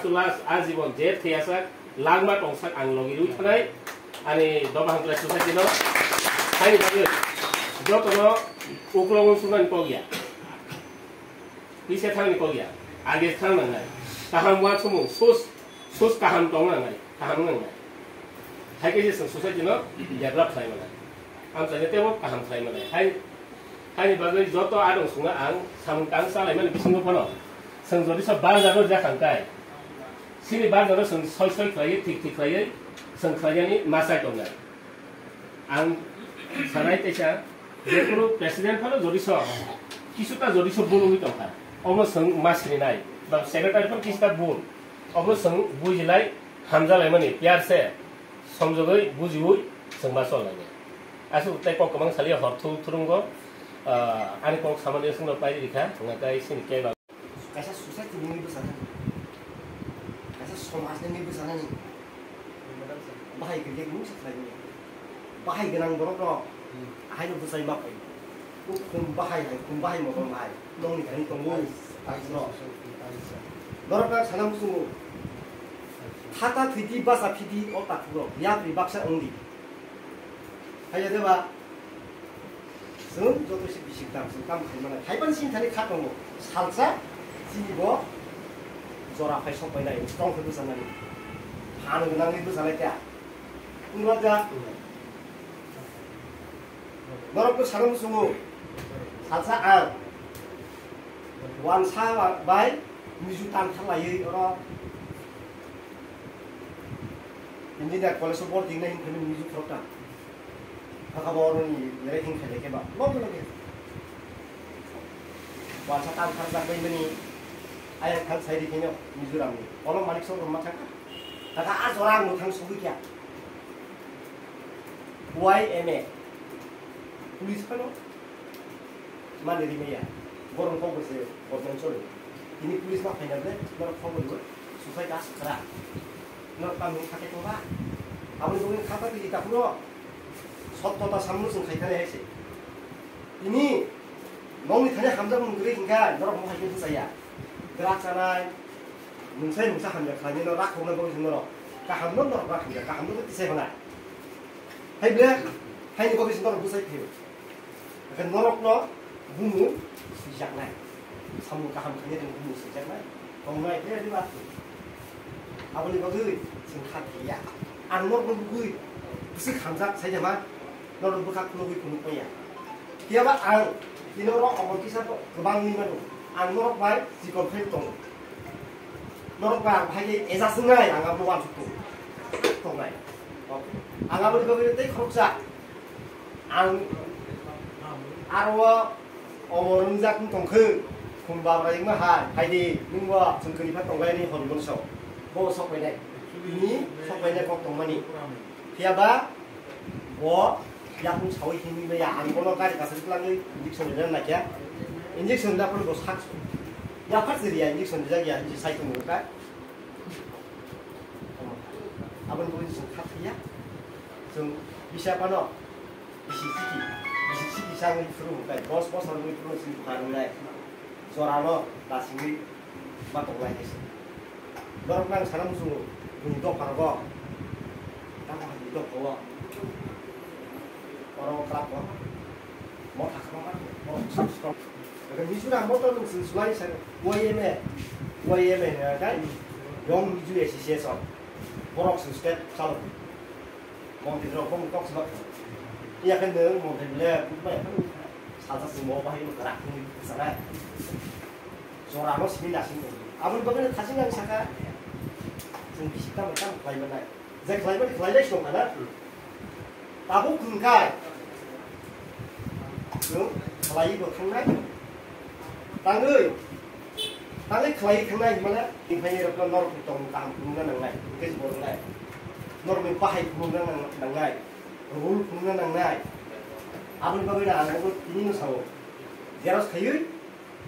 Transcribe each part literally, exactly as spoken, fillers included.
Last ajibon je thwiyasak langma tongsak ang logi rwi thanai ani doba hangklai society no. Haini bagwi jotono uklok wngsunani kok ya. Pisa thangni kok ya. Age thang nangnai. Kaham wa sumung sus sus kaham tong nangnai. Kaham nangnai. Hai khe je chwng society no develop khlai manai. Amchaini teibo kaham khlai manai. Hai Haini bagwi joto adong sungno ang samung tang chalaimani bisingo phano chwng jodi sa bar jagor jakhang kai. Sini bar jagor chwng soi soi khlaiwi thik thik khlaiwi chwng khlaiyani ma chai tongnai. Ang sanai teisa jephuru president phano jodi so kisuta jodi so bulungwi tongkha. Omo chwng ma sininai. Ba secretary phano kisuta bul. Omo chwng bujilai hamjalaimani piyar se. Somjogwi bujiwi chwng ma chol lainai. Aswk tei kok kwbang saliya hor thu thurungo, ah, ani kok samani chwngno pairi rikha, hwnga tei sini keba. Kaisa society nini bwsana ni. Kaisa somaj nini bwsana ni. Bahai kwrwi khe mungsa khlai manya. Bahai gwnang borok rok haino bwsai ma pai. O khum bahai hai, khum bahai motom bahai. Nongni thani tongo. Norok kha sana muchungo. Thata thwidi basa phidi o takhuk rok. Yapri baksa wngdi. Haiya deba. Chwng joto se bisik dam, chwng tamo khai manai. Khaiban sini thani kha tongo. Salsa chini bo jora phai sok pai nai. Tong khe bwsa nani. Phan gwnangwi bwsa lai kha. Wngla ja. Norok to sana muchungo. Salsa ang. Wansa bai miju tan khalaiwi oro. Engineer college o bor dingna hin phani miju khorok ta. Hakha bo oro ni yere hin khaile khe ba. Loge loge. Wansa tan kharjak bai mani. Ayang thang sai di khe no Mizoram ni. Olo manik sok rwma thangkha. Taka a jora ang mwthang sogwi kha. Y M A. Police phano mani rimaya. Borok kok bwse bodnam choli. Tini police ma phaina ble, norok kok bwse suicide as kra. Norok tamni khatai tongba. Aboni bwkhani khata twi ta phuro. Sotto ta samung sung khai thani hai se. Tini nongni thani hamjak mung gri hingka, norok mo hai khe bwsaya. Drugs chanai, mungsai mungsa hamya khlainai no rak khoknai bagwi se norok. Kaham no norok rak hamya, kaham no tisai hwnai. Hai ble, haini bagwi se norok bwsai phaiyo. Hwnkhe norokno bumo swijaknai. Samung kaham khainai rok bumo swijaknai. Tongnai khe diba? Aboni bagwi chwng kha thaiya. Ang norokno bugwi bwswk hamjak sai de ma? Norok bwkha khulugwi phunuk manya. Phiya ba ang tini oro omo kisa kwbang wngwi mano. Ang norok bai chikon khe tongo. Norok bai ang hai khe adjust wngnai, ang abo uansuk tongo. Tongnai. Ang aboni bagwi tei khoroksa. Ang aro omo wngjak wng tong khe, khum babra wngma hai, hai di, nwng bo chwng kwrwi pha tonglaini hor mwnso. Bo sok painai. Tini sok painai kok tongmani. Phiya ba bo yakung saui himwi maya, ang bono gari kasari twlangwi injection rina naikha. Injection rina phano bo sak. Yaphar se riya injection rijak ya, hinwi sai tongmung kha. Aboni bagwi chwng kha thaiya. Chwng bisa phano bisi chiki, bisi chiki sa wngwi phuru hwnkhe, dos bosor wngwi phuru chwng bwkha rwnai. Jorano nasingwi ma tonglai khe se. Norok nang sana muchungo, buini dopha rogo. Tamo hai buini dopha o. Oro kwlap o. Motha kwbangma tongo. Borok bwswk strong. Hwnkhe Mizoram bo to nwng chwng sulai sa Y M A, Y M A hwnkhe Young Mizo Association. Borok chwng step chalo. Montri rok bong kok sibak. Iya khe nwng montri le, salsa chwng bo bahai no kwrak wngwi kwchangna. Jora no simi nasing tongo. Aboni bagwi no thasing ang saka. Chwng bisi tamo tamo khlai manai. Je khlai mani khlai lai song kana. Tabuk hwn kai. Chwng khlai bo thangnai. Tangwi. Tangwi khlai thangnai hwnmana. Tini phai rok norok ni tong kaham phunukna nangnai. Hwnkhe se bo rwnai. Norok ni bahai phunukna nang-, nangnai. Rule phunukna nangnai. Aboni bagwi na ang bo tini no sao. Xerox khaiwi.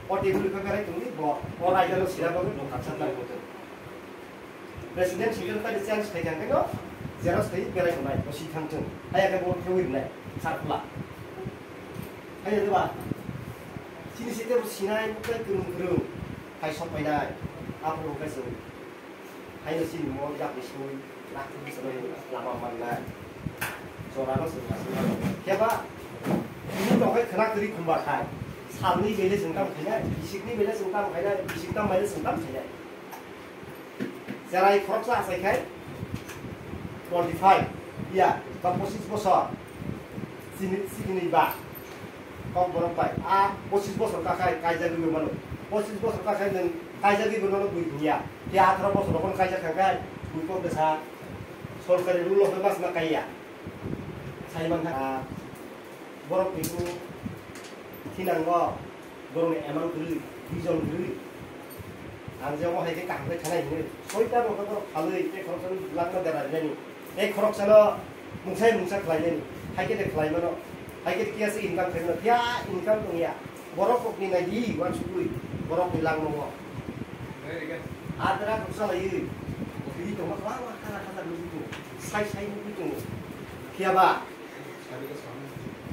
O table khe berai tongwi bo, o raida no sira bagwi bo khaksa nang bo tong. President secretary change khai thang khe no, xerox khai berai tongnai, bo si thang thung. Haiya khe bo khewi rwnai, sar khula. Haiya de ba? Chini site bo sinai, mutai kwrwng kwrwng, khai sok painai, aphuru khe chwng. Aino chini mo jak ni sui, lama manna. Jora no sung asung. Khe ba, bini tongkhe khwna kwrwi khumba khai. Salni bele sung tam khainai, bisikni bele sung tam khainai, bisik tam bele sung tam khainai. Cherai khoroksa achai khai twenty five year ba pochis bosor chini, chini ba kok borok bai a pochis bosor ka khai kaijagwi bo mano. Pochis bosor ka khai nwng kaijagwi bo nono bui thung ya. Khe atharo bosor rokno kaijak thang khai bui kok bwsa sorkari rule o khe masma kaiya. Sai man kha borok ni bini thinango. Borokni amount kwrwi, vision kwrwi. Ang je omo hai khe kaham khe thanai hinwi. Soita rok khe borok phalwi tei khoroksa lakno dera rinani. Tei khoroksano mungsa mungsa khlainani. Hai khe de khlaimano. Hai khe kiya se income khlaimano. Kiya income tongya. Borok rokni naidi uansukwi. Borokni langmano. Adra khoroksa laiwi. Kwrwi tongma kwbangma hajar hajar nugwi tongo. Sai sai nugwi tongo. Phiya ba?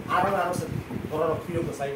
Aro aro se borok rok phiyok bwsai.